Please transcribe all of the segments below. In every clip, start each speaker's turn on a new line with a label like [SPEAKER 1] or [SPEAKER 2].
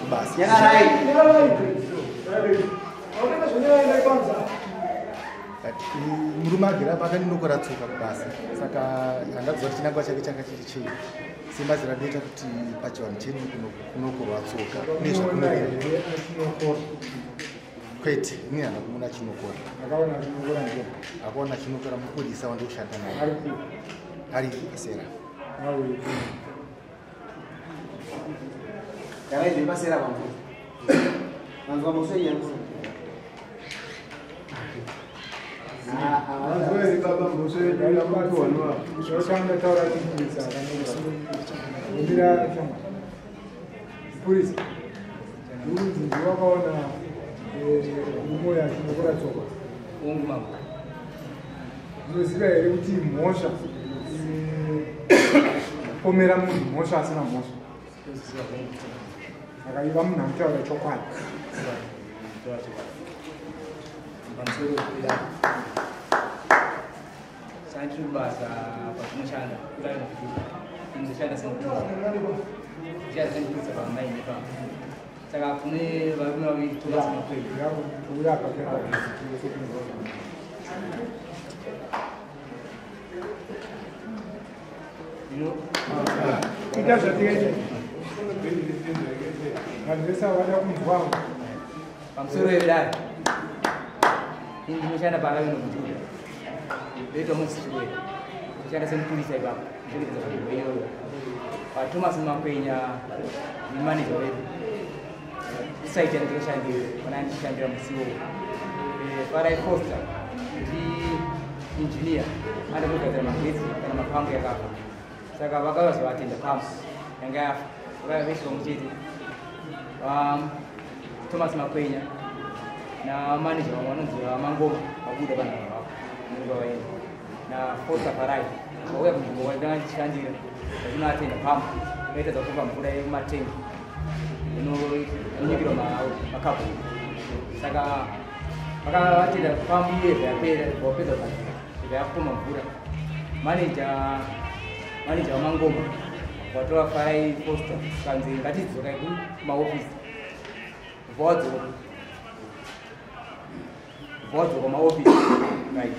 [SPEAKER 1] kubasa. Murume agere apa akandinokora tsoka kubasa, saka handakuziva kuti chinangwa chake changa chiri chei. Semazera rinoita kuti pachivanhu chedu kunokorwa tsoka nezvakunoreva. Kwete, ini handina kumuona achinokora. Akaona achinokora mupurisa wandikushanda naye ari pasera.
[SPEAKER 2] Mupurisa urunzi wakaona mumoyo achinokora tsoka. Unoziva here kuti mhosva pomera munhu mhosva asina mhosva? Saka iva munhu anotaura chokwadi.
[SPEAKER 3] Sandiri kubasa kwatinoshanda inoshanda semupurisa pamaini ipapo. Saka kune varume vaviri Thomas Makwenya.
[SPEAKER 2] Ita zvatikaita. Vanhu vese havada kunzwawo.
[SPEAKER 3] Pamusoro wedare. Ini ndinoshanda paRaveno Kututa. Ndoitwa Moses Chiwere. Ndinoshanda semupurisa ipapo. Ndinoita zvanzvimbo iyoyo. Thomas Makwenya ni manager wedu. Site yandinoshandira, pana ndichishandira musi iwowo. Farai Foster ndi engineer anoda kugadzira magetsi kana mapambu yakafa. Saka vakauya zovatenda pambu yanga yafa. Vakauya vese pamwe chete. Thomas Makwenya na manager vamwe vanonzi VaMangoma vabuda panhau vapo vanenge vaenda na Foster Farai vauya kunzvimbo kwandanga ndichishandira vachinoatenda pambu vaita dzakupa mvura yekumatengi inonyikirwa makabhoni. Saka vakavatenda pambu iye zvayapera vapedza kugadzira zvayapomba mvura. Manager waMangoma watora Farai Foster kanzi ngatidzokai kumaofisi. Wadzoka kumaofisi. Right.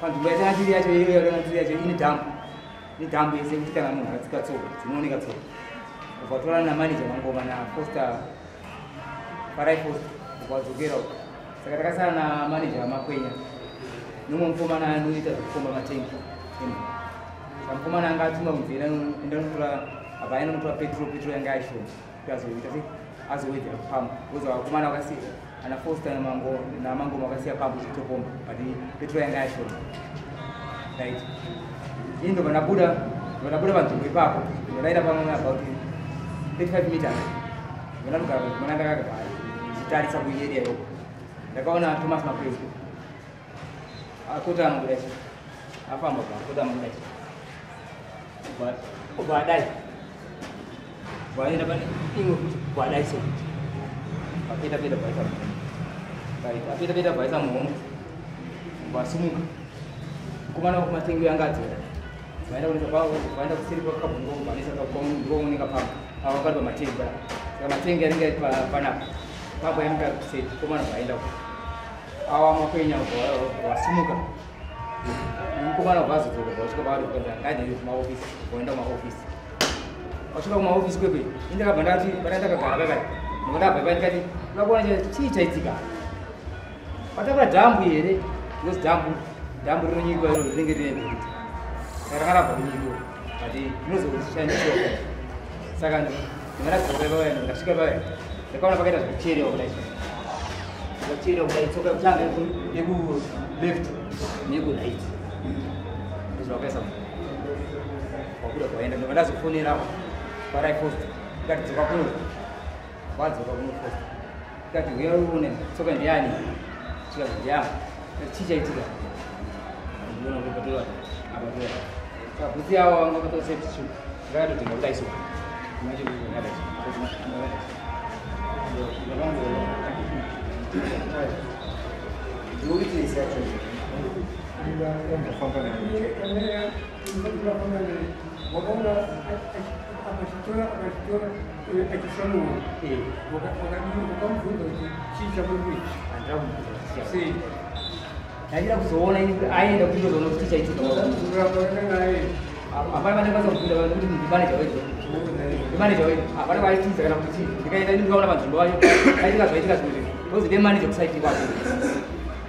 [SPEAKER 3] Panzvimbo yatanga tiri yacho iyoyo yatanga tiri yacho ine dhambu. Ine dhambu yese yekuti kana munhu akatsika tsoka dzinooneka tsoka. Ukatorana namanager Mangoma na Foster Farai Foster ukadzokera uko. Saka takasara namanager Makwenya nomwe mukomana anoita zvekukomba matengi. Saka mukomana anga atuma kunzi enda notora apa aenda notora petrol, petrol yanga yashoma kuti azoita sei azowedzera kupamba. Because vakomana vakasiya ana Foster naMangoma vakasiya pambu ichitopomba but petrol yanga yashoma. Right. Ini ndobva ndabuda panzvimbo ipapo ndaenda pamwe about 35 meters. Ndakagara mwana ndakagara ndichitarisa kuarea yoko. Ndakaona Thomas Makwenya akotama kudai, afamba pa akotama kudai, ubva adai, ubva aenda pane imwe kuti ubva adai so apeta peta bvaisa, right, apeta peta bvaisa muhomwe, ubva asumuka. Mukomana wekumatengi anga adzora vaenda kunesa kwavo, vaenda kuseri kwakabhungo vanesa ndikooneka pamwe avo vakari pamatengi panapa. Saka matengi anenge ari panapa papo yanenge ari kuseri, mukomana vaenda uko awa Makwenya wasumuka. Mukomana wazodzoka vasvika pavari kukanzi ngaende kumaofisi, voenda kumaofisi. Vasvika kumaofisi kwekwe, ini ndakabva ndati pana ndakagara paipari ndakabva pai ndikati unoda kuona chii chaitika patakura dhambu here, because dhambu rinonyikwa iro rinenge rine bhuriti, saka rakarabva kunyikiwa but rinozoshandisiwa. Saka ndingadzoka ipapa, ndasvika ipapa ndakaona pakaita zvekucherewa kudai, zvekucherewa kudai, tsoka yekutanga yeku left neku right ndizvavakaisa wabuda kwaenda. Ndobva ndazofonera Farai Foster ndikati dzoka kuno, wadzoka kuno Foster, ndikati uya uone tsoka ndiyani, chikazi ndiyangu. Chii chaitika? Ndiona kuti patora apa tora. Saka bhutsi yavo vanga vatora safety shoe ndakatotenga kudai so manje ndakadai
[SPEAKER 1] Witness yacho ndafamba naye.
[SPEAKER 2] Wakaona akachitora akachitora Achishanura wakamubvunza kuti chii chamuri kuita?
[SPEAKER 3] Sei ndachida kuzoona ini aenda kuti ndozoona kuti chaitika. Hapana pandakwanisa kubvunza vanhu kuti ndimaneja wedu, ndimaneja wedu. Hapana kwaitiza kana kuti chii. Ndikaenda ndikaona panzvimbo vacho aitika zvaitika zvimwe zvinhu ndozi ndemaneja kusaiti kwako.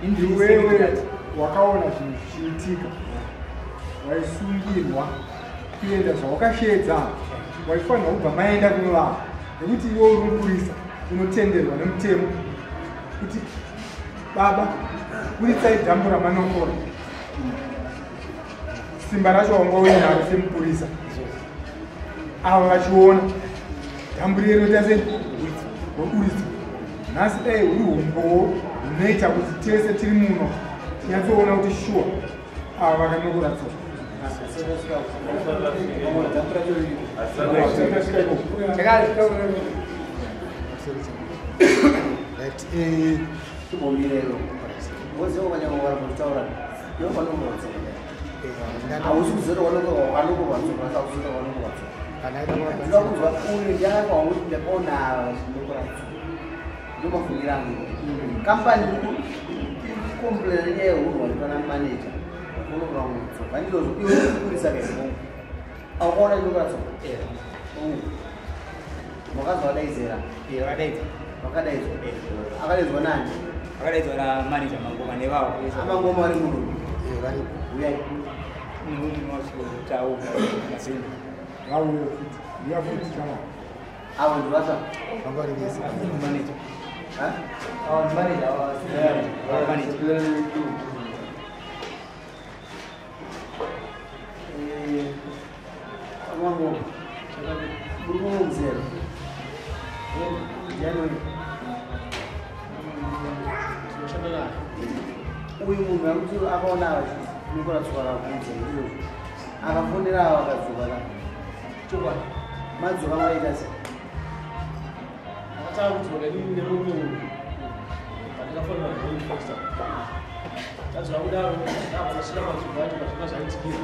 [SPEAKER 2] Iwewe wakaona zvinhu zvichiitika, waisungirwa kuenda zvawakashedza, waifanirwa kubva maenda kunovava nekuti iwe uri mupurisa unotenderwa nemutemo kuti baba buritsai dhambu ramanokora. Simba racho wanga uinaro semupurisa, ava vachiona dhambu riye roita sei, roburitswa. Nhasi dai huri umbowo hunoita kuti tese tiri muno tinyatsoona kuti shuwa ava vakanokora tsoka. Tasvika ikoko.
[SPEAKER 1] Right.
[SPEAKER 4] Chimbomira. Woziva ukanyangowara kutaura iwe panongowatsoka, hausi kuzoti wanokorwa tsoka, asi hausi kuzoti wanokorwa tsoka. Ndinoda kunzwa uyu ndiani wakuti ndakaona zvinokora tsoka. Ndo mafungiro angu. Kambani iri kucomplaina nenyaya yehunhu waitwa namaneja wakunokora tsoka, ndizvozvo? Iwe uri kaizvongo aukaona inokora tsoka, wakazwa wadaidzera?
[SPEAKER 3] Vakadaidza.
[SPEAKER 4] Wakadaidzwa? Akadaidzwa nani?
[SPEAKER 3] Vakadaidzwa namaneja Mangoma nevavo.
[SPEAKER 4] Amangoma vari muno?
[SPEAKER 1] Varipo.
[SPEAKER 4] Uyai.
[SPEAKER 3] Tau mazini.
[SPEAKER 2] Vauye futi, uya futi chama.
[SPEAKER 4] Avo ndivasa.
[SPEAKER 1] Vanga vari vese.
[SPEAKER 3] Maneja.
[SPEAKER 4] Ha?
[SPEAKER 3] Maneja, maneja.
[SPEAKER 4] Amangoma muri kunomuzera ndiani uyu?
[SPEAKER 5] Tinoshanda naye.
[SPEAKER 4] Uyu munhu akuti akaona vachinokora tsoka rakubvunza, ndizvozvo? Akafonera avo akadzoka ka?
[SPEAKER 5] Chokwadi.
[SPEAKER 4] Madzoka maita sei?
[SPEAKER 5] Akatanga kudzoka inini nemurume uyu pandakafonera nefoster. Tadzoka kudaro, ndabva ndasvika panzvimbo yacho pazvinga zvaitikira.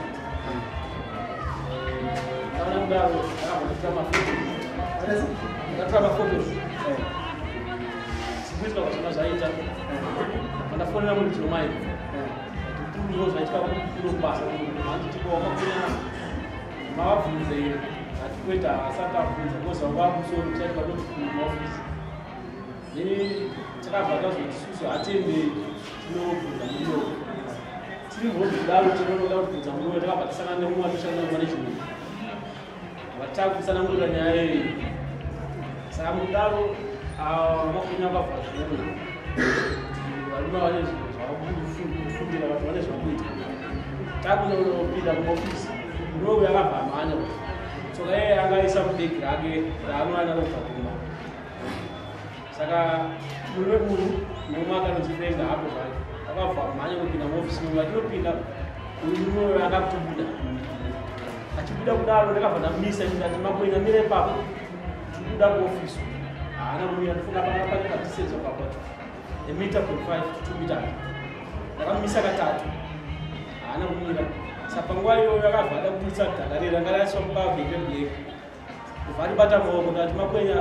[SPEAKER 5] Ndaona kudaro, ndakabva ndatora maphotos. Ndakatora maphotos sikuitika kwazvanga zvaita. Pandafonera muridzi wemai kuti ndo zvaitika kuno kubasa, handiti wakafonera mavabvunze here? Ati kwete, asati abvunza because vanga vamusoro kuchaitwa ndokumaofisi. Then takabva tazoti isusu hatendei, tinobvunza murume. Tiri murodhi kudaro, tinonoda kubvunza murume, takabva tasangana nemumwe atoshanda mumanagement, vatakutsanangurira nyaya iyi. Saka mukudaro makonya akabva zviona kuti varume vane zvinhu zvavakufundira, vanhu vane zvavakuita. Takunopinda muofisi, murume uyu akabva amhanya. Tsoka iye angaisa mubhegi rake raanowana kubva kumba. Saka murume uyu nomwe akanonzi Frenga hapo zvake akabva amhanya kupinda muofisi. Mumwe achinopinda, uyu murume uyu akakutobuda. Achibuda kudaro, ndakabva ndamisa, ndati, "Makwenya, mira ipapo, tikubuda kuofisi." Haana kumira. Ndifunga panga pane kadistance of about a meter point five to 2 meters. Ndakamumisa katatu, haana kumira. Saka panguva iyoyo akabva ada kubudisa dhaka rere ranga raiswa mupabhegi reblack, kubva aribata maoko. Ndati, "Makwenya,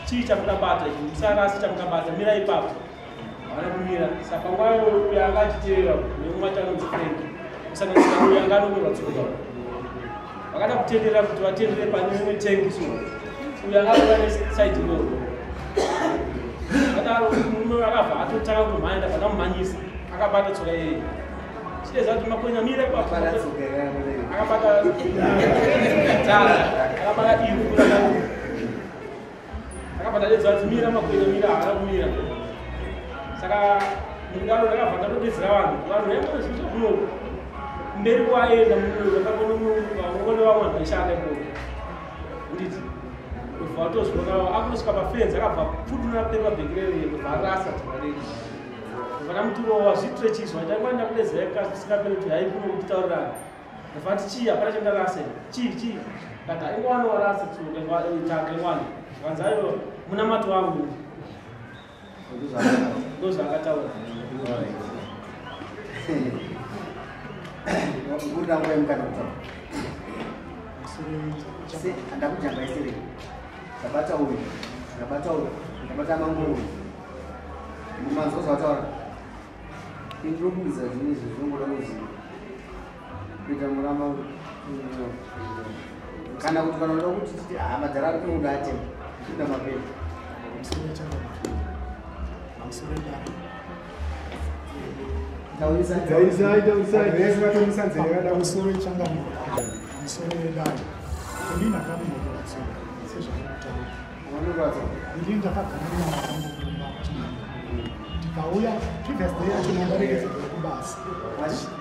[SPEAKER 5] chii chamukabata ichi? Musarasi chamukabata, mira ipapo." Haana kumira. Saka panguva iyoyo uyo anga achiteera nemumwe achanonzi Frank, kusanganisira uyo anga anokorwa tsoka, vakada kutenderera kuti vatenderere pane rimwe tengi. So uyo anga arova nesaidi iroro. Adaro murume akabva atotanga kumhanya. Ndabva ndamumhanyisa akabata tsoka iyeye. Chideza kuti, "Makwenya, mira ipapo." Akabata tara, akabata ivhu. Akabva ndadedza kuti, "Mira Makwenya, mira." Haana kumira. Saka mukudaro ndakabva ndatodedzera vanhu. Vanhu vaimboziva kunoku mberi kwaenda murume, vakaona vamwe vanhu vaishanda ikoko nditi kubva watozviona akunosvika pafenzi, akabva pfudura pepa bhegi rere, kubva arasa tsoka reri. Kubva ndamuturowa zvitrechiswa ndaingwa kudedzera kasingaperi kuti hai kuno kutitaurirana. Ndabva ati, "Chii? Hapana chandarasa. Chii chii?" Kati, "Ingwani warasa tsoka taka ingwani." Zvikanzi, "Aiwa, munamato wangu." Ndozvaakataura.
[SPEAKER 4] Ngurira nguva yemukana kutaura. Ndakujamba iserei. Ndabata uyu, ndabata uyu, ndabata mangu uyu. Manzwa zvataura. Indinokuudza zvinhu izvi zvinongoda kuziva. Kuita muramba kana kuti kana unoda kuti titi ah madhara ari kunoda atema. Kuda mapeni.
[SPEAKER 6] Ndikauya previous day yacho ndandaregedza kuuya kubasa.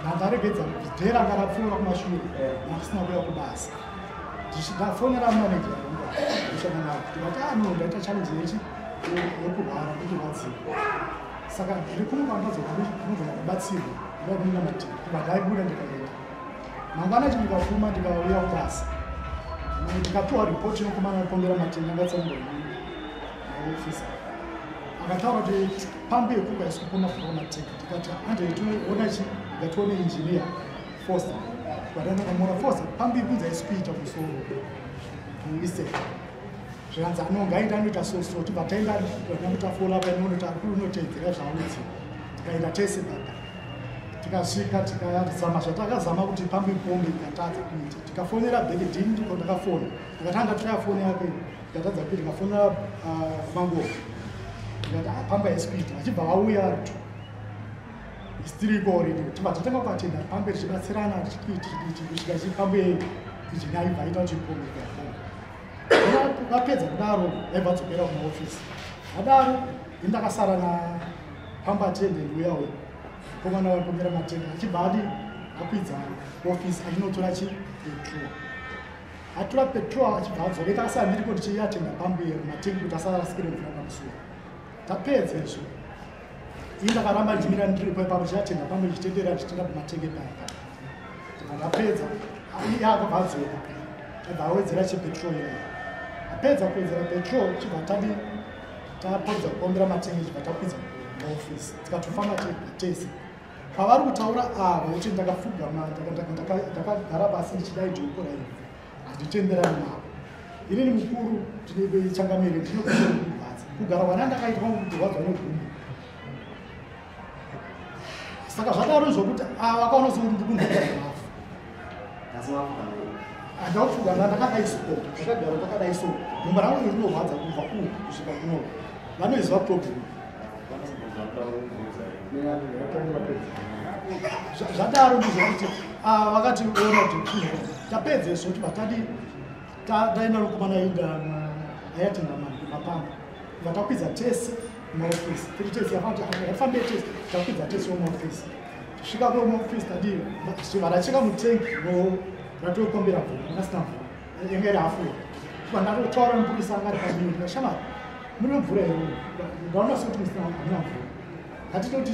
[SPEAKER 6] Ndandaregedza day ranga rapfuura kumashure ndisina kuuya kubasa. Ndafonera manager wangu ndishanda nawo ndikati ah no ndaita challenge yechi yekurwara ndikurwadziwa. Saka ndiri kuno kwandadzoka ndinogona kubatsirwa ndinokumira matiri kubva ndaibuda ndikaenda. Mangwana chindikafuma ndikauya kubasa. Ndikapiwa ripoti yemukomana aipongera matenga angatsanangura maofisa. Akataura kuti pambu yekuka isi kupoma mvura matenga. Ndikati hande toona chi ndikatione engineer Foster. Vadanakamuona Foster pambu yekunzi haisi kuita kumusoro kuise. Zvikanzi anonga aenda anoita so so tibva taenda ndamuta follow up anoona kuti unotedzera zvaaudziwa. Tikaenda tese baba. Tikasvika tikazama zvatakazama kuti pambu ipombe ikatadza kuita. Tikafonera Benedini ndiko ndakafona. Ndikatanga taya foni yake ndikatadza kuita ndikafonera Mango. Ndikati pamba haisi kuita. Vachibva vauya istiriko already. Tibva tatanga kuatenda pambe tichibatsirana tichidii kusvika chipambe injinia ibva aita kuti ipombe ikapomba. Vapedza kudaro vaibva vadzokera kumaofisi. Vadaro ini ndakasara napamba attendant uya uya. Mukomana waipomera matenga achibva adi akwidza kuofisi achinotora chi petrol. Atora petrol achibva adzoka takasara ndiriko tichiatenga pambu matenga kuti asarasikire mvura pamusoro. Tapedza izvo ini ndakaramba ndichimira ndiripo ipapo ndichiatenga pambu ndichitendera ndichitenda pamatenge paya. Ndapedza iye akabva adzoka abva awedzera chipetrol iyoyo. Apedza kuwedzera petrol chibva tadi tapedza kupombera matenga chibva takwidza kuofisi tikatofamba tese. Pavari kutaura ava kuti ndakapfugama ndakagara pasi ndichidai dhokora iri handitenderani navo. Inini mukuru changamire ndinokurwadza kugara kwana ndakaitwa kurwadzwa negumbo. Saka zvadaro zvokuti ava vakaona sokuti ndikunhokora mafu. Handakupfugama ndakadai so ndakagara ndakadai so gumbo rangu iri rinorwadza kubva uku kusvika kuno. Vanoiziva problem. Zvadaro ndizvokuti ava vakati ona kuti tapedza izvo kuti vatadi taenda nokumana ayatenga mapamba vatakwidza tese mumaofisi tiri tese yafambe tese takwidza tese mumaofisi tisvika kumaofisi tadii varacheka mutengi ratokombera mvura asina mvura yanga iri hafu vandatotaura mupurisa anga ari pamiro ndikashamari mune mvura here ndaona sekuti musina hamuna mvura ngatitoti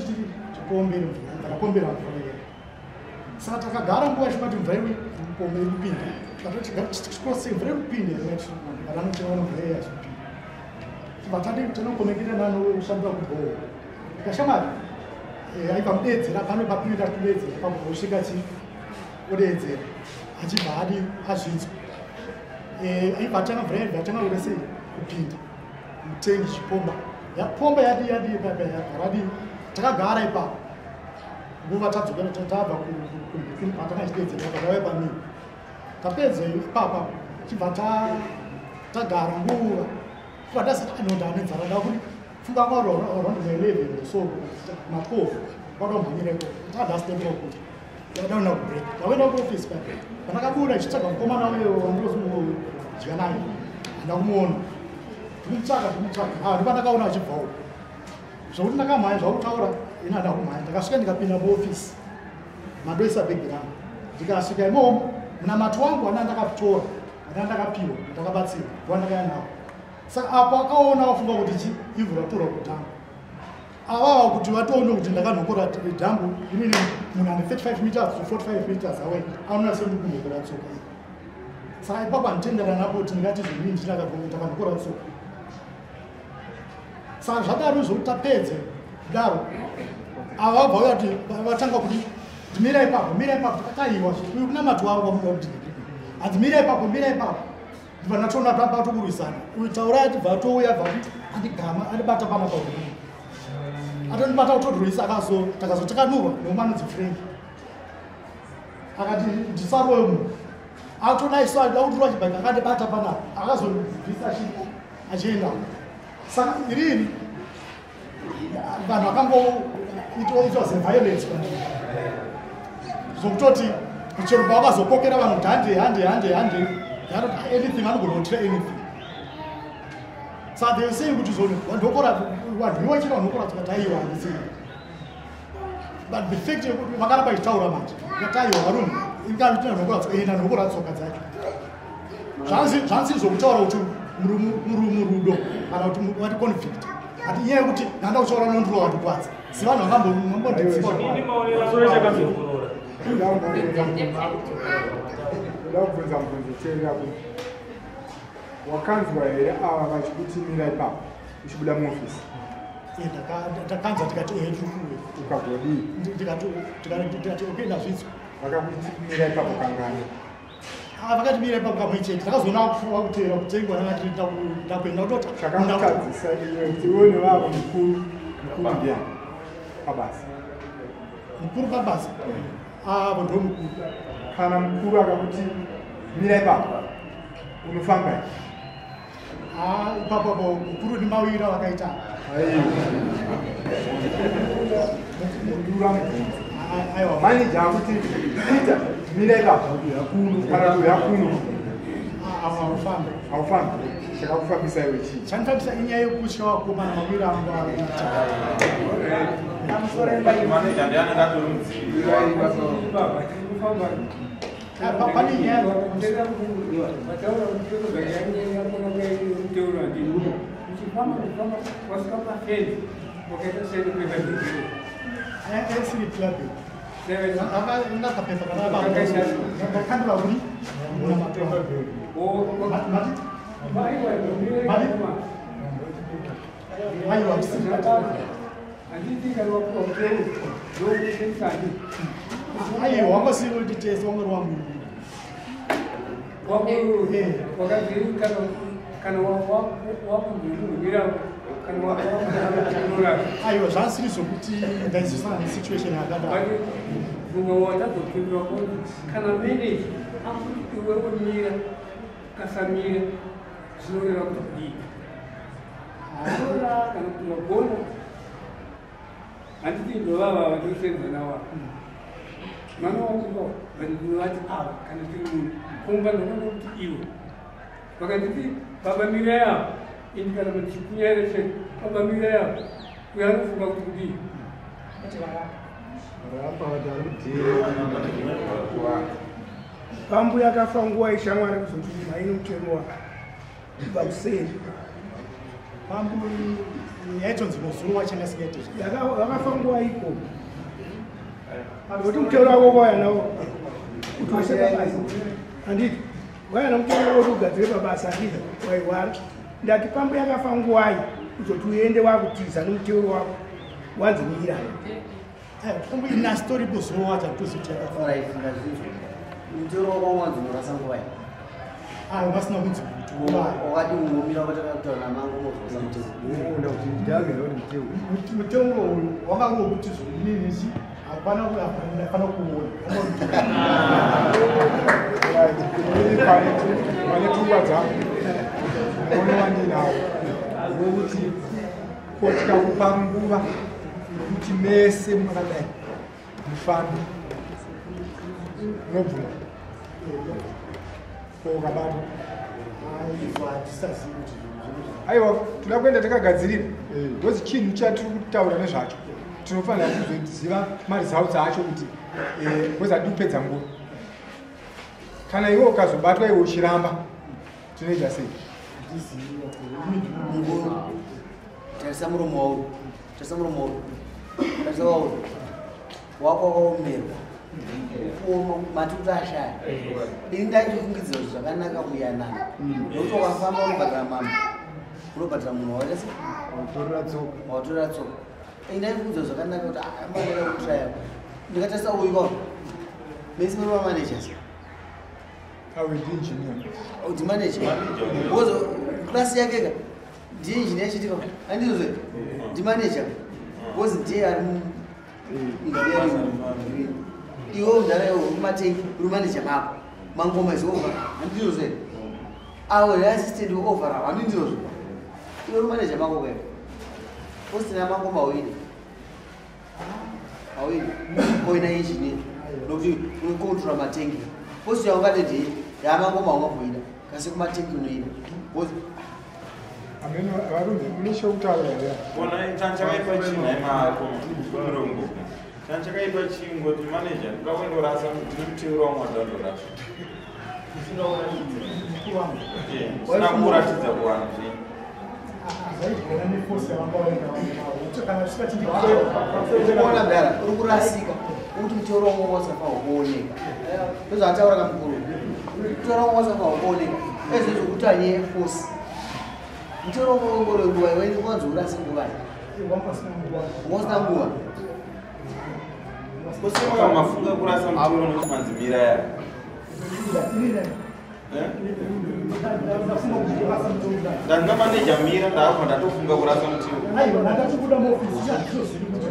[SPEAKER 6] tikombere mvura ndakakombera mvura here. Saka takagara nguva ichibati mvura iri kupombe iri kupinda tikatoti tikose mvura iri kupinda here vatanotiona mvura iya ichipinda vatadi tinokomekera nanoshandira kubhowa ndikashamari aibva mudedzera pano papinda kudedzera pakusvika chi odeedzera achibva adi azvinzwa aibva atanga mvura yaibva atanga kuita sei kupinda mutengi chipomba yapomba yadi yadi yadi takagara ipapo nguva tadzokera tabva patanga chideedzera patauya pamii tapedza ipapa chibva tagara nguva chibva tasati anonda ane nzara ndakuti funga around 11 so ma12 kwadomhanyireko tadasitendokudya ndadaona kubreak ndakuenda kuofisi paya pandakabuda ndichitsvaga mukomana uyo wandinozodya naye handina kumuona ndikumutsvaga ndipandakaona achibvawo zvokuti ndakamhanya zvakutaura ini handina kumhanya ndakasvika ndikapinda muofisi mandoisa bhegi rangu ndikasvika imomo munamato wangu ana ndakatora ana ndakapiwa ndakabatsirwa ndowandakaya nawo. Saka apo akaona wafunga kuti chi ivhu ratorwa kudhamu avava kuti vatoone kuti ndakanhokora dhambu inini munhu ane 35 meters to 45 meters away anoona sendikunhokora tsoka iyi. Saka ipapo handitenderana napo kuti ndingati zvinini ndakanhokora tsoka. Saka zvadaro zvokuti tapedze kudaro ava vabva uya kuti vatanga kuti mira ipapo mira ipapo takaiwa uyu kuna mati wangu wamuda kuti hanzi mira ipapo mira ipapo. Ndibva ndatoona tamba tokurwisana. Uyu Taurai atibva atouya bva andigama andibata panapa uyu. Atondibata kutorwisa takazotakanurwa neumwe anonzi Frank. Akati ndisarowe munhu. Atona isu aida kutorwa chibhaki akandibata panapa akazobvisa achienda. Saka irini vanhu vakangoitwa zeviolence zvokutoti chero pavakazokokera vanhu kuti hande hande hande hande yanoti anything anogona kutira anything. Saka they were saying kuti zoni vanhuiwa chero vanokora tikati aiwa handisi. But the fact yekuti vakaramba ichitaura manje vakati aiwa varume ingatina nhokora tsoka enda nhokora tsoka dzacho. Zvanzi zvokutaura kuti murudo kana kuti wati conflict. Ati inyaya yekuti ndanda kutaura nondiro wandikwadza. Sevanhu vakambonditsipa.
[SPEAKER 2] Ndoda kubvunza mubvunzo teerera kuti wakanzwa here ava vachikutimira ipapo uchibuda muofisi?
[SPEAKER 6] Ndakanzwa tikati ehe tiri kuuya.
[SPEAKER 2] Ukagodii?
[SPEAKER 6] Ndikati okay ndazvinzwa.
[SPEAKER 2] Vakakutimira ipapo kangani?
[SPEAKER 6] Vakati mira ipapo kamwe chete. Ndakazoona vakuteera kutengwa ndakati ndakuenda kutota.
[SPEAKER 2] Chakakutadzisa iwe kuti iwe nevavo mukuru mukuru ndiani pabasa?
[SPEAKER 6] Mukuru pabasa? Avo ndo mukuru.
[SPEAKER 2] Kana mukuru akakuti mira ipapo unofamba here?
[SPEAKER 6] Ipapo apo mukuru nemawira vakaita.
[SPEAKER 2] Mudura mubvunzo. Manager akuti Peter mira ipapo kana kuti uya kuno.
[SPEAKER 6] Haufambi.
[SPEAKER 2] Haufambi. Chakakufambisa iwe chii?
[SPEAKER 6] Chandifambisa inyaya yekutya vakomana mawira angu akaita.
[SPEAKER 7] Manager ndiye anenge atori mudziviri.
[SPEAKER 6] Pane nyaya isiri club. Ngakapepa kana ndakandura kuri aiwa aiwa wangasiri kuti tese wangari wangu aiwa zvasiri zvokuti ndaizosana nesituation yakadaro.
[SPEAKER 5] Mumwe watazopindura kuti kana manager akuti iwe umira kasamira zvinoreva kuti kudii? Zvinoreva kana kuti wagona. Handiti ndovava vandinosenza navo. Mwana wangu vandinnovati ava kana tiri munhu kumba ndinoona kuti iwe. Vakanditi baba mirai apa ini kana ndichikunyaira chete baba mirai apa uyo anofunga kuti kudii?
[SPEAKER 8] Pambu yakafa nguva ishamwari kuzoti maini mutemo wako kubva kuseri.
[SPEAKER 6] Pambu yaitonzi muzuru wacho ngasingaite.
[SPEAKER 8] Yakafa nguva iko. Nokuti mutero wako wauya nawo kuti uise pabasa. Handiti wauya namutero wako kuti ugadzire pabasa handiti wairwara. Ndati pambu yakafa nguvai kuzoti uende wakutiza nomutero wako wanzi mira.
[SPEAKER 6] Pambu ina story muzuru wacho hatozoti yakafa.
[SPEAKER 4] Alright, ndazvinzwa. Mutero wako wanzi unorasa nguvai.
[SPEAKER 6] Vasina kunzi kuti
[SPEAKER 4] wakati ungomira wakatanga kutaura namangu unozosa mutero.
[SPEAKER 6] Mutero uyu wanga uri wekuti zvinini ichi hapana hapana kuona.
[SPEAKER 2] Pane pfungwa dzangu muono wandinawo wekuti kotya kupa nguva yekuti mese makadai mufambe unobvuma ko ukabatwa. Aiwa toda kuenda takagadzirira because chinhu chatiri kutaura nezvacho tinofanira kuzoziva maresults acho kuti because hatidi kupedza nguva. Kana iwe ukazobatwa iwe uchiramba tinoita sei?
[SPEAKER 4] Tarisa muromo wauri, tarisa muromo wauri, tarisa wauri wako wakaomerwa kuoma mati kuti ashaya. Ini ndaichifungidzira kuti zvakanaka kuyanana nokuti wakafamba unobhadhara mama unobhadhara munhu waita sei? Watorera tsoka. Ini ndaifungidzira zvakanaka kuti amanaka kutraya. Ndikatarisa uyu kwako mese muri mamanagers.
[SPEAKER 2] Awe ndiengineer.
[SPEAKER 4] Ndi manager. Because class yake ka ndi engineer chitika. Andizvo ndi manager. Because ndiye ari mu iwe mdara iwe uri matengi uri manager mako. Mangoma is over. Andizvo awe ndi assistant overall. Andizvo. Iwe uri manager mako ke. Usina mangoma awili. Awili. Koina engineer. Nokuti unocontrola matengi. Post yaungati ndiye yamangoma ungamboida. Kasi kumatengi unoida. Because
[SPEAKER 2] amene varume mune chekutaura here?
[SPEAKER 7] Ona chanchakaipa chinhu aimako murongo. Chanchakaipa chingoti manager ndoda kuendorasa ndinomuteuro wangu wandandorasa. Usina kuratidza kuvanhu zve.
[SPEAKER 4] Ona mdara uri kurasika. Kuti muteuro wangu wasafa kuoneka. Ndozvataura kamukuru. Muteuro wangu wasafa kuoneka. Ezvo zvekuti anye force. Muteuro wangu ngoro nguva iwe kwanzi urasi nguva. Wasina nguva.
[SPEAKER 7] Kusema mafunga kurasa muteuro nokuti manzi mira ya. Ndanga manager mira ndakabva ndatofunga kurasa muteuro.
[SPEAKER 6] Aiwa ndatobuda muofisi handizozviri kuti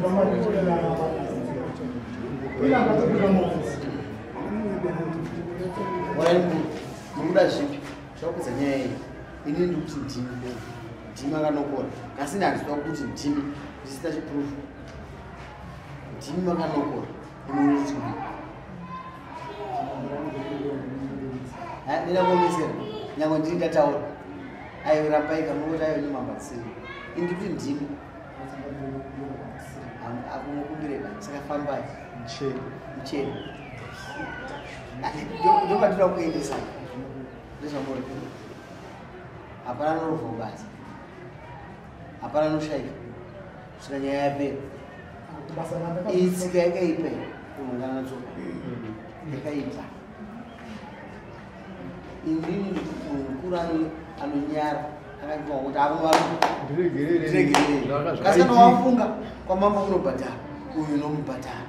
[SPEAKER 6] ina ndatobuda muofisi.
[SPEAKER 4] Mukuda zvipi zvakupedza nyaya iyi. Ini ndikuti ndimi. Ndimi akanokora. Kasi handizwa kuti ndimi ndisina chiproof. Ndimi makanokora. Imunoti ndimi. Ndina kuomesera. Nyangwe ndini ndataura. Aiwa rambai kamungoti aiwa nemambatsiri. Ini ndikuti ndimi. Akumukumbire saka fambai. Mucheni. Ndopatira kuendesa. Ndezvamuri. Hapana noruvha kubasa. Hapana noshaika. Kusvika nyaya yapera. Iyi tsika yakaipa iyi. Kunongana tsoka. Yakaipa. Inini mukuru anonyara akaipa kuti avo vari
[SPEAKER 2] ndiregerere.
[SPEAKER 4] Kasi kana wafunga kwamambo kunobhadhara uyu unomubhadhara.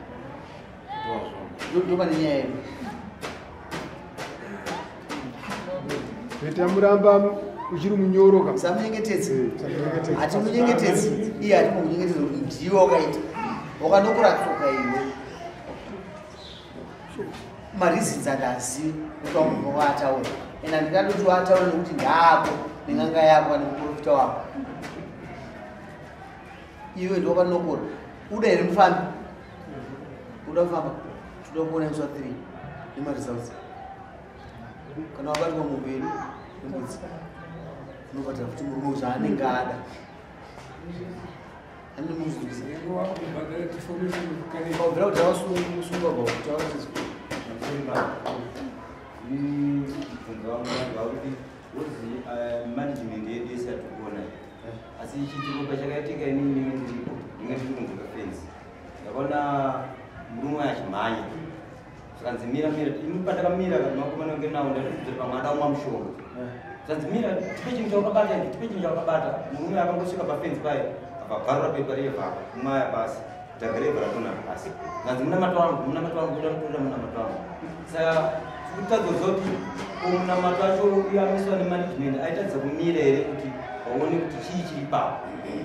[SPEAKER 4] Ndopane nyaya yedu.
[SPEAKER 2] Beta muramba uchiri munyoro ka.
[SPEAKER 4] Samunyengetedzi. Hatimunyengetedzi. Iye hatimunyengetedzi kuti ndiwe wakaita. Wakanokora tsoka iwe. Mareasons andazivi kuti wamubva waataura. Ende handingatoti waataura nekuti ndaako nen'anga yako kana muprofita wako. Iwe ndiwe wakanokora. Uda here mufambi? Uda kufamba? Toda kuona musi wa 3 nemaresults. Kana wabatwa mombe yedu nembudzi unobhadhara futi murume zvaanenge ada. Ani muzvizwa. Ubvira kuti wasungwa baba kuti awasiswa.
[SPEAKER 3] Mubvunzo wangu wanga kuti management yedu isati kuona. Asi chiitiko pachakaitika inini ndinge ndiripo, ndinge ndiri kunze kwefenzi. Ndakaona murume achimhanya. Zvikanzi mira mira, ini pandakamira makomana ange nawo ndati pamwe ada kumwa mushonga. Zvikanzi mira, tipe chinhu chawakabata ichi, tipe chinhu chawakabata. Murume akangosvika pafenzi paye, akabvarura pepa revha kumaya pasi, dhaga revha ratona pasi. Zvikanzi munamato wangu, munamato wangu, kuda kutora munamato wangu. Saka kutadza kuti munamato wacho uyamiswa nemanagement aitadza kumira here kuti vaone kuti chii chiri papo.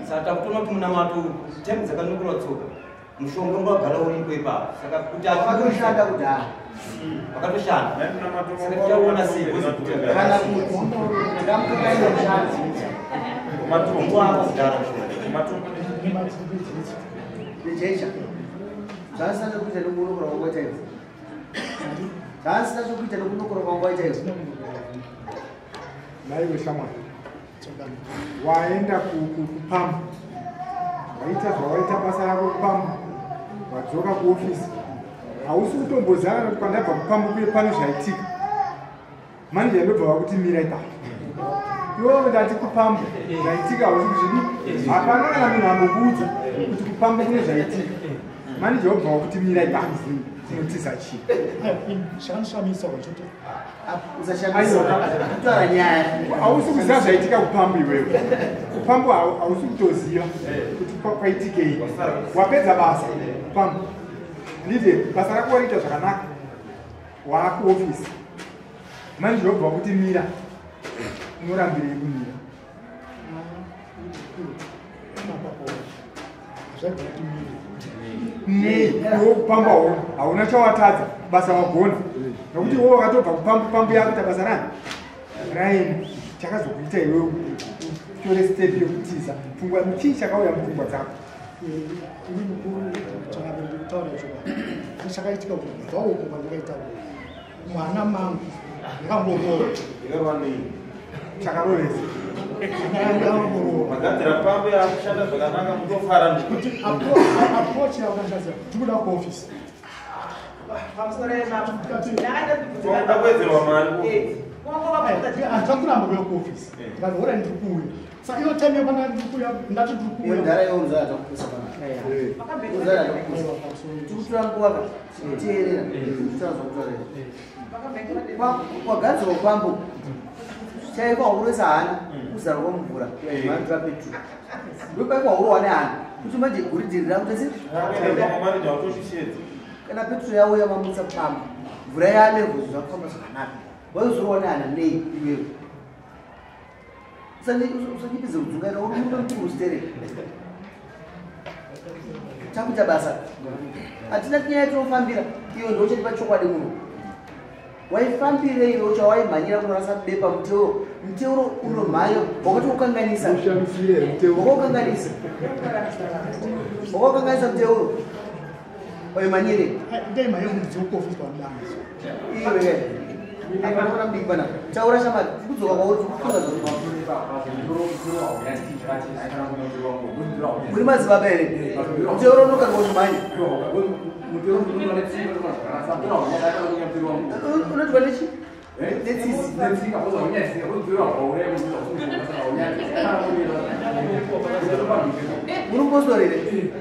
[SPEAKER 3] Saka takutoona kuti munamato time dzakanokorwa tsoka mushonga ungagara uripo ipapo. Saka kuti
[SPEAKER 4] wakatoshanda kudhara.
[SPEAKER 3] Wakatoshanda. Saka tichaona sei
[SPEAKER 4] kana kuti ndamutokaenda kushanda.
[SPEAKER 7] Matumbu
[SPEAKER 3] ako kudhara mushonga.
[SPEAKER 7] Matumbu
[SPEAKER 4] nejecha. Zvasina chokuita nekunokora kwangu waita iwe. Zvasina chokuita nekunokora kwangu waita iwe.
[SPEAKER 2] Naiwe shamwari. Waenda kupambu. Waita zvawaita basa rako kupambu. Wadzoka kuofisi. Hausi kutombozana kuti pandabva kupambu kuye pane zvaitika. Manager ndobva vakuti mira ipapo. Iwewe ndati kupambu zvaitika hausi kuzvidi. Hapana kana munhu ambokuudza kuti kupambu kune zvaitika. Manager wobva wakuti mira ipapo. Tinotiza chii?
[SPEAKER 6] Chanoshamisa kwacho.
[SPEAKER 4] Usashamisa. Kutaura nyaya.
[SPEAKER 2] Hausi kuziva zvaitika kupambu iwewe. Kupambu hausi kutoziva kuti kwaitikei. Wapedza basa kupambu. Ndite basa rako wariita zvakanaka. Waakuofisi. Manje wobva kuti mira. Unorambirei kumira? Nei, iwe kupamba hauna chawatadza, basa wagona. Nokuti iwe wakatobva kupamba yakuita basa rani? Raini, chakazokuita iwe utore step yekutiza. Pfungwa chii chakauya mupfungwa dzako?
[SPEAKER 6] Ini mukuru chakataura chokwadi. Chakaitika kubva uko kwandakaita mwana mangu ndakangoroora.
[SPEAKER 2] Chakarovesa.
[SPEAKER 7] Magadzira pambe akushanda zvakanaka mutofara
[SPEAKER 6] kuti approach yakashandisa tikuda kuoffice.
[SPEAKER 7] Kuda kuwedzerwa mari.
[SPEAKER 6] Handichakuramba kuuya kuoffice. Ndikati hora ndiri kuuya. Saka iyo time yepana ndiri kuuya ndati ndiri kuuya.
[SPEAKER 4] Iyo ndara iyo unzara takupusa pana. Unzara takupusa. Tikutora nguva ka tinoteerera. Tinotaura zvakutaurira. Kwagadzirwa kwambo chaiko hauresa hana kuzarwa mvura mandura petu. Ndopaiko haurowa nehana kuti manje goridhe rakuita sei? Kana petro yauya mamutsa pamba mvura yalevho zvakufamba zvakanaka. Waizorowa nehana nei iwewe? Usanyipidze kudzungaira uri murume mukuru usitereke. Takuita basa. Hatina nyaya yatinofambira iyo ndochatipa chokwadi muno. Waifambirei iwe chawaimhanyira kunorasa bepa muteuro. Muteuro unomhanya wakati ukanganisa. Wakakanganisa. Wakakanganisa muteuro. Waimhanyire.
[SPEAKER 6] Ndaimhanyira kunzi kuoffice kwamudanga.
[SPEAKER 4] Iwe. Hapana mudiki pana. Taura shamari kudzoka kwauri kufunga zvauri. Muri madzibaba here? Muteuro unokanga uchimhanya. Unotwa nechi? Netsisi. Muri mupostori here?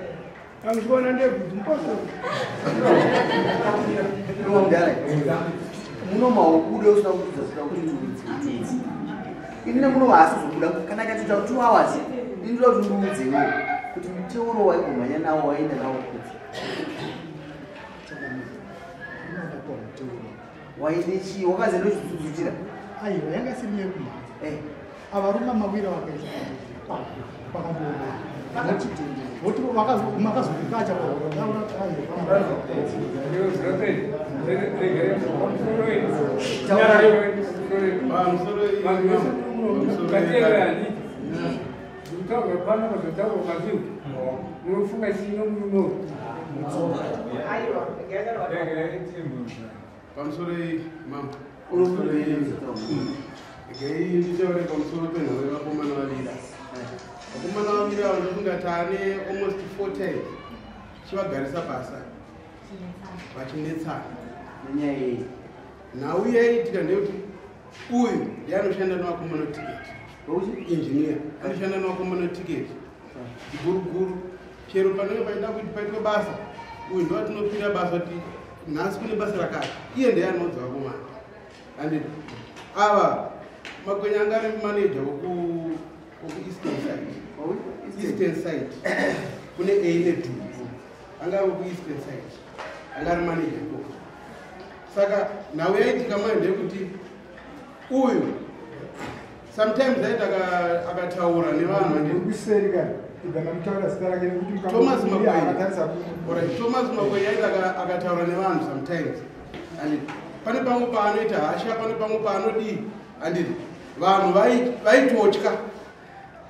[SPEAKER 8] Amuchiona ndebvudzi mupostori.
[SPEAKER 4] Mudhara. Muno maubude usina kutudza usina kuti tiudze. Ini muno haasi kuzobuda kana akatoita 2 hours. Ini ndoda kuti ndiudze iwewe kuti muteuro waigomhanya nawo waenda nawo kuti. Waine chii wakaze ndochidzudzutira?
[SPEAKER 6] Aiwa yanga isiri yekumhanya. Avarume mawira vakaita pakandiona. Voti makazondikacha ndaona
[SPEAKER 9] Pamusoro mambo regai nditaure pamusoro penhau yevakomana vaviri. Vakomana vaviri ava ndofunga taane almost 4 times tichivagarisa basa vachinetsana.
[SPEAKER 4] Nenyaya yei?
[SPEAKER 9] Nhau yaiitika ndeyekuti uyu ndiye anoshanda nevakomana tiketi. Engineer anoshanda nevakomana tiketi guruguru. Chero panenge paida kuti paitwe basa, uyu ndo atinopira basa kuti nhasi kune basa rakati, iye ndiye anoudza vakomana. Handiti ava Makwenya anga ari manager woku Eastern side. Eastern side kune A ne D. Anga ari woku Eastern side, anga ari manager ikoko. Saka nhau yaitika manje ndeyekuti uyu sometimes aiti akataura nevanhu
[SPEAKER 2] Uri kuseri kani? Ibva mamutaura zita rake nekuti
[SPEAKER 9] Thomas
[SPEAKER 2] mukamukumbira
[SPEAKER 9] Makwenya.
[SPEAKER 2] akatarisa
[SPEAKER 9] Alright, Thomas Makwenya aiti akataura nevanhu sometimes. Handiti pane pamwe paanoita hasha, pane pamwe paanodii. Handiti vanhu vaitotya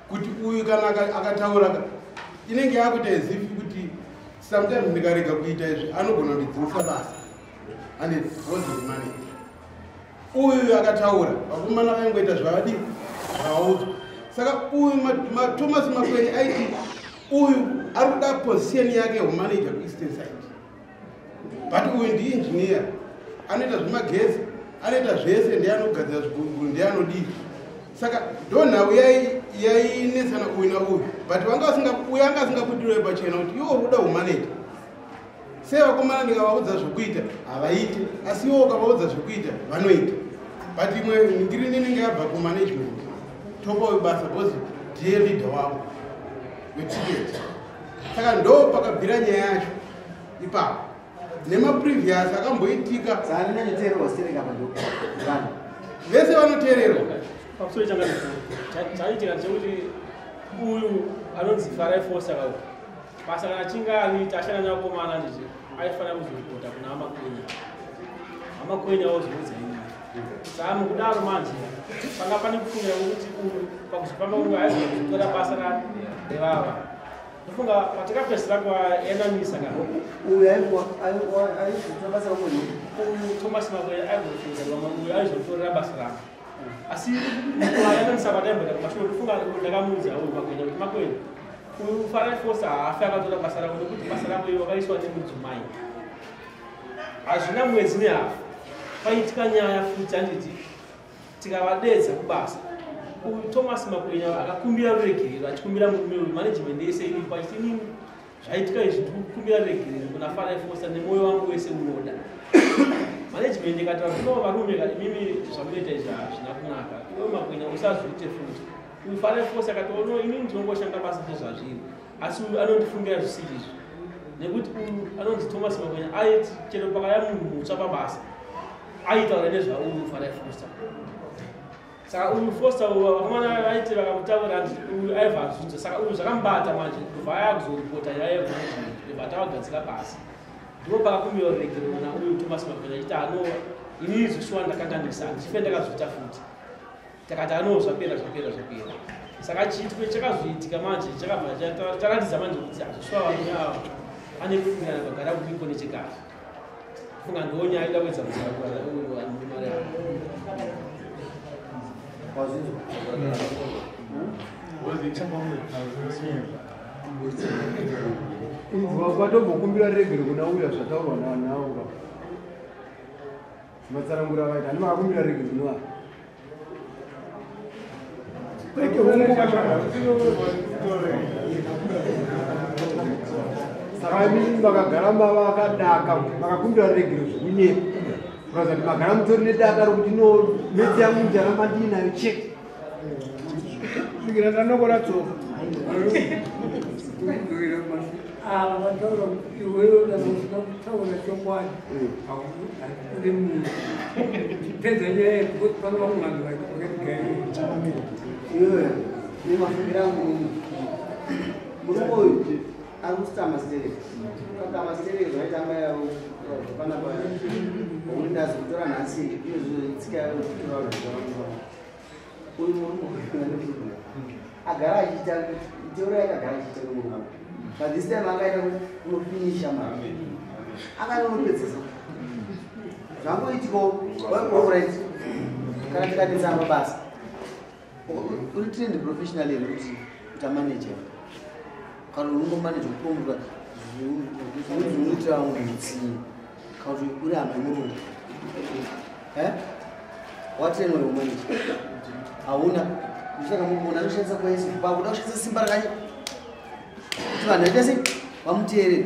[SPEAKER 9] kuti uyu kana akataura inenge yakuita as if kuti sometimes ndikarega kuita izvi anogona kundidzingisa basa. Handiti was manager. Uyu akataura vakomana vaingoita zvavadii zvavaudzwa. Saka uyu Thomas Makwenya aiti uyu ari kuda position yake yehumanager kuEastern side, but uyu ndiengineer anoita zvemagesi, anoita zvese, ndiye anogadzira zviguruguru, ndiye anodii. Saka ndo nhau yainetsana uyu nauyu, but vanga uyu anga asingabudirwe pachena kuti iwe uri kuda humanager. Sei vakomana ndikavaudza zvokuita havaiti, asi iwe ukavaudza zvokuita vanoita. But imwe ngirini inenge yabva kumanagement, topa uyu basa because ndiye leader wavo wetiketi. Saka ndo pakabvira nyaya yacho ipapo nemaprevious akamboitika.
[SPEAKER 4] Saka ndinyanyoteererwa stereka apa ndo vanhu.
[SPEAKER 9] Vese vanoteererwa.
[SPEAKER 5] Pamusoro chaitika chekuti uyu anonzi Farai Foster ka basa kana achinge ariita ashanda nevakomana ndizvo aifanira kuzoripota kuna amakwenya. Amakwenya ozoudza inini. Saka mukudaro manje panga pane kufungira kwekuti uyu pakuzofamba kunge aizotora basa revava. Ndofunga patakapedzisira kwayananisa ka
[SPEAKER 4] uyu aizotora basa rakwenya.
[SPEAKER 5] Uyu Thomas Makwenya aizofunga uyu aizotorera basa rako. Asi kwayananisa kwataimboita kumashure ndofunga ndakamuudza uyu Makwenya kuti Makwenya uyu Farai Foster haafi akatora basa rako nekuti basa rako iwe wakaiswa nemudzimai. Hazvina mwedzi nehafu paitika nyaya futi handiti tikavadedza kubasa. Uyu Thomas Makwenya akakumbira ruregerero achikumbira murume uyu management yese iripo achiti inini zvaitika izvi ndikukumbira ruregerero kuna Farai Foster nemwoyo wangu wese unoda. Management ikataura kuti no varume imimi zvamunoita izvi hazvina kunaka, iwe Makwenya usazviite futi. Uyu Farai Foster akati ono inini ndinongoshanda basa sezvazviri, asi uyu anondifungira zvisiri izvi nekuti uyu anonzi Thomas Makwenya aiti chero pakaya munhu mutsva pabasa aitaura nezvauyu Farai Foster. Saka uyu Foster uyu vakomana vaiti vakamutaura uyu aibva azvinzwa, saka uyu zvakamubata manje ndobva aya kuzoripota nyaya yemanagement ndobva tavagadzira basa. Ndipo pakakumbira ruregerero nauyu Thomas Makwenya achiti ano inini zvishuwa ndakanganisa handife ndakazviita futi. Takati ano zvapera zvapera zvapera. Saka chiitiko chakazoitika manje chakabva charatidza manje kuti hazvishuwa varume ava ane kufungirana vagara kuriko nechekare. Funga ndonyaya ida kuedza kutaura uyu ane mari avo.
[SPEAKER 2] Inzwa kwatombokumbira regero kuna uya zvataurwa nawo. Matsanangura vaita ani makakumbira regero kuna ava. Saka imimi makagara makadaka makakumbira regero zvekunyepa. Kuratidza kuti magara mutori nedaka rokuti no metsi yangu ndicharamba ndiinayo chete.
[SPEAKER 8] Kusvikira ndanokora tsoka.
[SPEAKER 10] Ava vataura kuti iwewe kana usina kutaura chokwadi hauri munhu. Chipedza nyaya iyi because pano vamwe vanhu vakatigairira.
[SPEAKER 4] Iwewe nemafungiro angu murume uyu ari kusitama stereki. Kakama stereki zvaita amai avo panapa pakuti ndazokutora nhasi izvo tsika yekutora vanhu. Uyu murume uyu agara achiita miteuro yakagara achiita nemurume wangu. But this time akaenda kunofinisha mari. Akaenda kunopedzesa. Zvangoitikawo alright. Kana tikadetsana pabasa. Uri trained professionally here kuti uita manager. Kana unongomanage kupromota zvinoitira vamwe hutsinye. Kana kuti uri hama yemurungu. Watrainwa kumanage. Hauna. Saka munhu anoshandisa kwese. Pakuda kushandisa simba rakanyanya. Kuti vanhu vaite sei? Vamuteerere.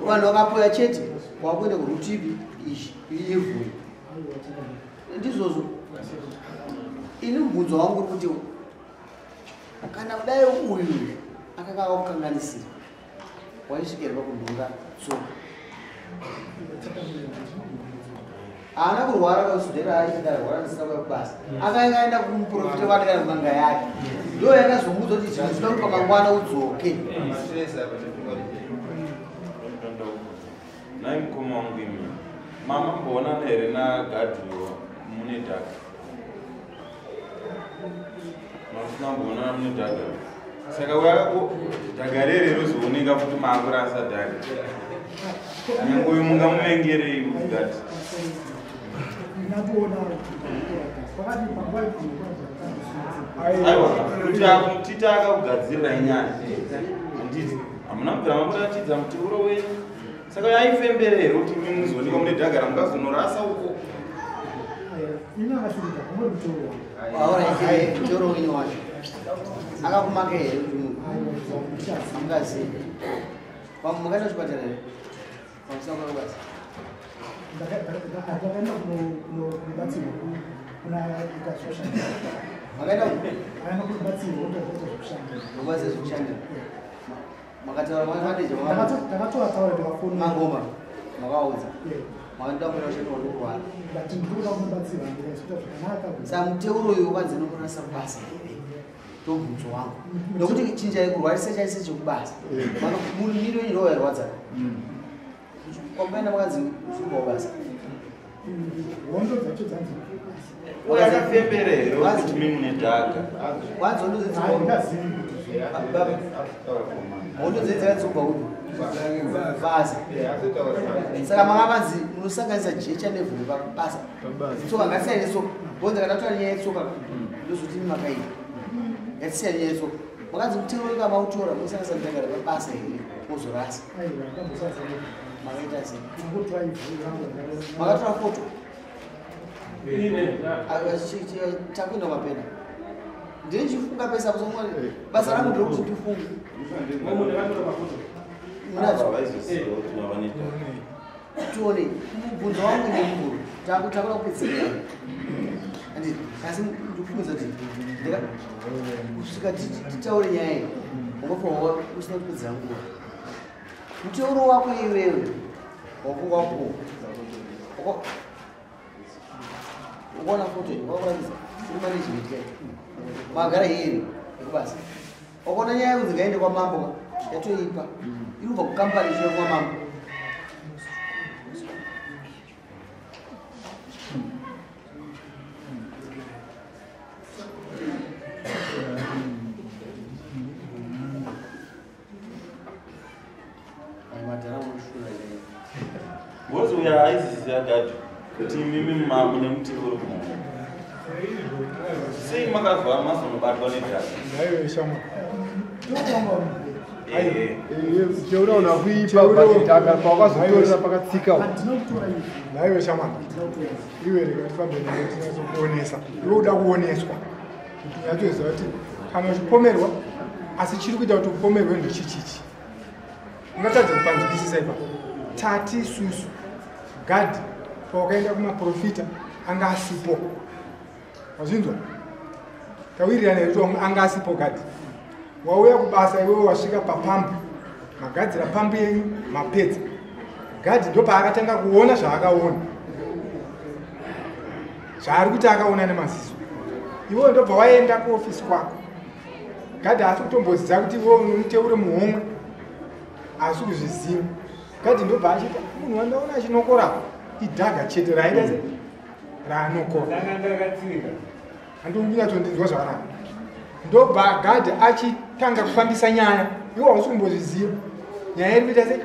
[SPEAKER 4] Vanhu vakapoya chete wakuenda kurutivi izvi ivhu. Ndizvozvo. Ini mubvunzo wangu uri kuti kana kudai uyu akanga akakukanganisira waisvika here pakunhonga tsoka? Haana kurwara kasudhera aiti ndarwara ndisina kuuya kubasa. Akanga aenda kumuprofita wake kana kun'anga yake. Ndiyo yakazomuudza kuti zvinhu zvinoda kuti pamangwana udzoke.
[SPEAKER 7] Nhai mukoma wangu imi, mama mboonana here naGadriel mune dhaga? Mamusina mboonana mune dhaga? Saka dhaga rere rozooneka futi maakurasa dhaga. Nyange uyu mungamuvengerei mugati. Aiwa, kuti titi akakugadzirira inyaya. Handiti, hamuna kubvira mamuratidza muteuro wenyu. Saka yaifembere here kuti imi muzoonekwa mune dhaga ramukazonorasa uko?
[SPEAKER 4] Alright, muteuro wenyu wacho. Akakumaka here kuti munhu? Hamungazivi. Makaenda kuchipatara here? Pamusana kwakabasa.
[SPEAKER 6] Ndakaenda kunobatsirwa kuna ita zvekushandira.
[SPEAKER 4] Makaenda
[SPEAKER 6] Akaenda kunobatsirwa kuita zvekushandira.
[SPEAKER 4] Kubatsira zvekushandira. Makataura manager
[SPEAKER 6] Ndakatoataura ndikafona.
[SPEAKER 4] Mangoma makaudza. Makandoda kuenda kunorwara. Saka muteuro uyu wakanzi nokurasa kubasa here? Ndobvunzo wangu. Nokuti chinjai kurwarisa chaise chekubasa. Miro yenyu ndoyairwadza. Kwambaenda makanzi usikuba kubasa.
[SPEAKER 6] Hondo dzacho dzanzi
[SPEAKER 7] Wakafembera here kuti mimi mune dhaga?
[SPEAKER 4] Wanzi hondo hondo dzedzakadzobva kupi? Basa. Saka manga vanzi munosanganisa jecha nevhu pabasa. Tsoka ngatisiyane netsoka. Bonza kana taura nyaya yetsoka ndozoti imi makaita. Ngatisiyane nyaya yetsoka. Makanzi muteuro mautora munosanganisa mudhaka repabasa here mozorasa. Makaita sei? Makatora foto. Takuenda mapena. Ndirichifunga pesa kusongwa basa rangu ndiri kuti ndifunge. Munadzo. Tione mubvunzo wangu ndemukuru. Takuda kupedzera. Anditi asi ndikubvunza kuti kusvika titaure nyaya iyi ungafanirwa usina kupedzera nguva. Muteuro wako iwewe wakuwapo. Ukaona foto iyi wakuratidza uri management kai. Magara here ekubasa. Wakaona nyaya yekunzi ngaende kwamambo yatoipa. Iri kubva kukampani ichienda kwamambo.
[SPEAKER 7] Ngozi uya aiziziva gadhi kuti imimi mune muteuro muhomwe. Sei makazwa mazonobatwa nedhaka?
[SPEAKER 2] Naiwe shamwa.
[SPEAKER 9] Teura una kuipa but dhaka pawakazotorera pakatsika.
[SPEAKER 2] Naiwe shamwa. Iwe rega tifambe nawe tinyatsokuonesa. Iwe uda kuoneswa. Kuti unyatsoziva kuti kana uchipomerwa asi chiri kuita kuti upomerwe ndechichichi. Ungatadza kupanzwisisa ipapo. Tati susu gadhi pawakaenda kumaprofita anga asipo. Wazvinzwa? Tawirirana here kuti anga asipo gadhi. Wauya kubasa iwewe wasvika papambu. Magadzira pambu yenyu mapedza. Gadhi ndopaakatanga kuona zvaakaona. Zvaari kuti akaona nemaziso. Iwewe ndobva waenda kuofisi kwako. Gadhi haasi kutomboziva kuti iwewe unomuteure muhomwe. Haasi kuzviziva. Gadhi ndobva achita munhu wandaona achinokora idhaga chete raita se raanokora. Handikunyatondinzwa zvakanaka. Ndobva gadhi achitanga kufambisa nyaya. Iwe hausi kumbozviziva. Nyaya iri kuita sei?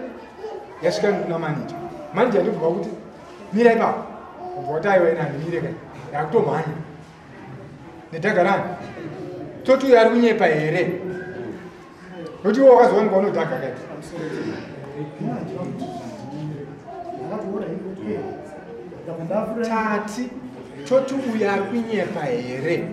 [SPEAKER 2] Yasvika kuna manija. Manija ndobva kuti mira ipapo. Ubva kuti aiwa ina handimire kai. Ndakutomhanya. Nedhaga rani. Toti uyo ari kunyepa here? Nokuti iwe wakazowanikwa unodhaga kai. Tati toti uyu ari kunyepa here?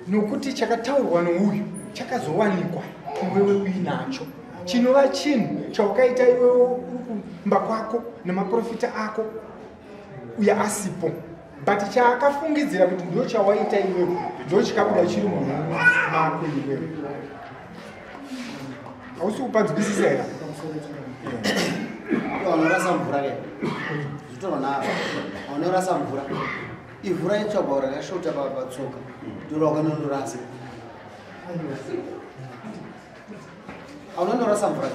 [SPEAKER 2] Nokuti chakataurwa nouyu chakazowanikwa iwewe uinacho. Chinova chinhu chaukaita iwewe uri kumba kwako nemaprofita ako uya asipo. But chaakafungidzira kuti ndo chawaita iwewe ndo chikabuda chiri muhomwe mako iwewe. Hausi kupanzwisisa here?
[SPEAKER 4] Vanorasa mvura ke. Zvitorwa navo. Vanorasa mvura. Ivhu raitsvagwa rakashota patsoka. Ndoro wakanondorasa. Aunonorasa mvura.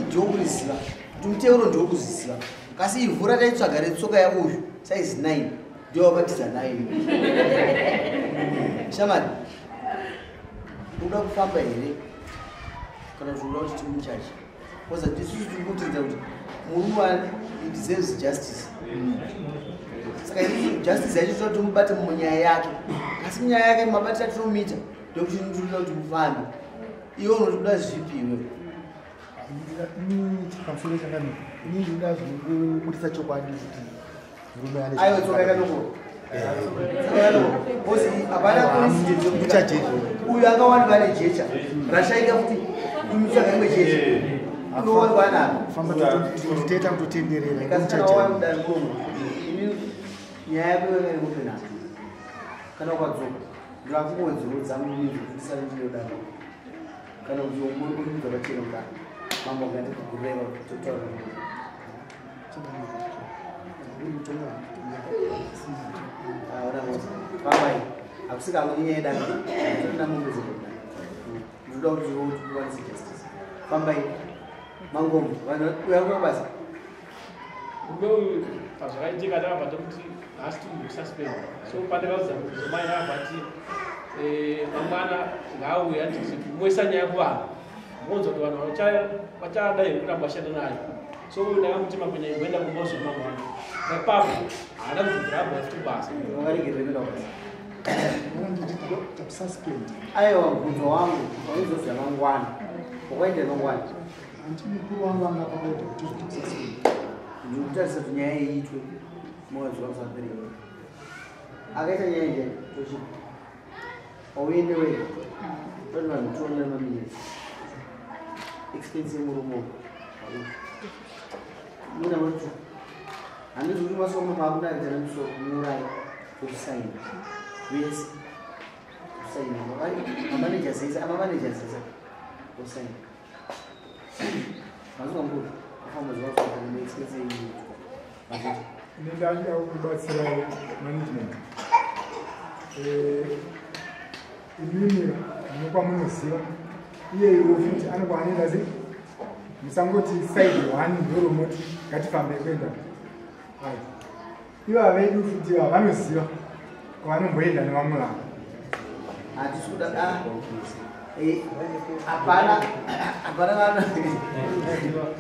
[SPEAKER 4] Ndokuriziva. Kuti muteuro ndokuzviziva. Kasi ivhu rataitsvaga retsoka yauyu size 9 ndiyo wakatiza 9. Shamari. Unoda kufamba here? Kana kuti unoda kuti timuchache? Because isusu tiri kutidza kuti murume he deserves justice. Saka isusu justice yacho toda timubate munyaya yake. Asi munyaya yake mabatiro atinomuita ndokuti tinoda kuti mufambe. Iwe unotoda zvipi iwewe?
[SPEAKER 1] Pamusoro changamire, ini ndinoda zvekubudisa chokwadi kuti murume ane
[SPEAKER 4] Aiwa tsoka yakanokora. Because hapana coincidence yekuti uyu akawanikwa ane jecha rashaika futi imutsvaga rimwe jecha unowanikwa anaro.
[SPEAKER 1] Famba toteta kutotenderera
[SPEAKER 4] Kasi kana wawanikwa muromo ini nyaya yako yanga iri kupenaka. Kana ukadzoka ndakungowedzerodza muviri ndisati ndinodaro. Kana kuti ungori kuridza pachena kudaro. Mambo ngati kugureva totaura. Fambai akusika kunyaya dani tona mombe ndinoda kuti uwanise justice. Fambai mangomo vanhu uya kubasa
[SPEAKER 5] uyu pazvakaitika takabva takuti nhasi tikususpend so pandakaudza mudzimai akabva ati mangwana ngaauye anditi moisa nyaya kuvanhu monzwa kuti vanhu vachada here kuramba vashanda naye. So uyu ndakamuti Makwenya imboenda kumbozwa mangwana ipapo haana kuzobvira abva futi kubasa.
[SPEAKER 4] Aiwa mubvunzo wangu waizozwa mangwana wakaenda mangwana
[SPEAKER 6] mukuru wangu anga paoda kuti tikususpend.
[SPEAKER 4] Ndikutarisa kuti nyaya iitwe mwedzi wamusapiri akaita nyaya njani tochi auende wega toti vanhu tione maminitsi expense yemurumo muna matu handizi kuti masomo maakudaridza nemusoro muurayi tokusaina vese kusaina mamanagers ese amamanagers ese osaina mazuva mukuru afamba zuva zuva expense yeitwa.
[SPEAKER 2] Ndinda kubatsira management. Imimi mukwamunoziva iye iwo futi anokwanira sei musangoti side 1 ndoromoti ngatifambe kuenda ai iva vedu futi va vanoziva kwavanomboenda nevamwe vavo.
[SPEAKER 4] Hatisi kuda hapana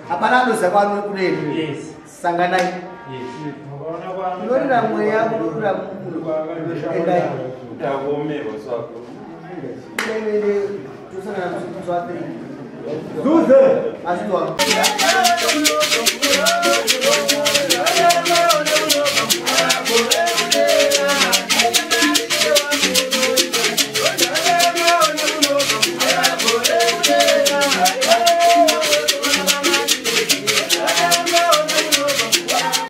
[SPEAKER 4] hapana anoziva kwaanokunoenda. Sanganai unorira mweya unorira munhu endai
[SPEAKER 7] ndakuomerwa swako
[SPEAKER 4] tosangana musi wa 3
[SPEAKER 2] Zuze
[SPEAKER 4] mazvinzwa.